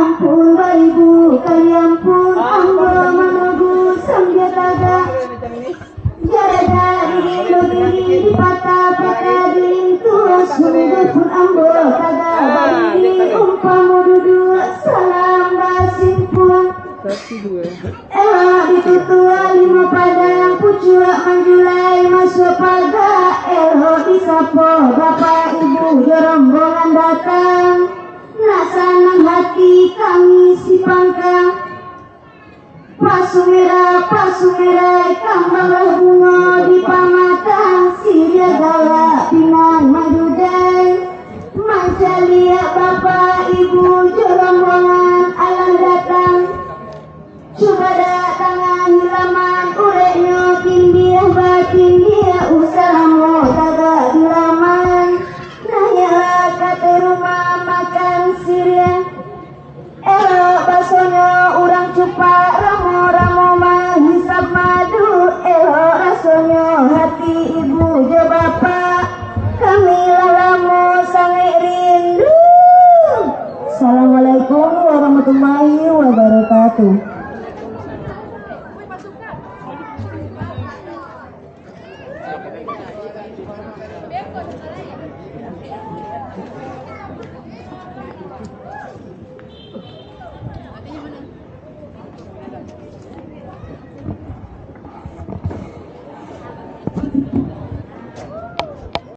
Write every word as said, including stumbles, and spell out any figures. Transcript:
Ampun baribu kali ampun, ambo manogu sambia tagak. Jarak-jarak diri berdiri, dipatah-patah diintu, sungguh pun ambo tagak berdiri, umpamo duduak salam basimpuan. Elok ditutuak limo padang, pucuak manjulai masuak paga, elok disapo bapak ibu jo rombongan datang. Nak sanang hati kami si pangka. Pasu merah, pasu merah, kambanglah bungo di pamatang, siriah galak pinang madudai. Mancaliak bapak ibu jo rombongan alah datang. Cubadak tangah hilaman, ureknyo kindiah bakindiah, usah lamo tagak di laman. Naiaklah ka ateh rumah makan siriah. Elok basonyo urang cupak, ramo-ramo mahisap madu. Elok rasonyo hati ibu jo bapak, kami lah lamo sangaik rindu. Assalamualaikum warahmatullahi wabarakatuh.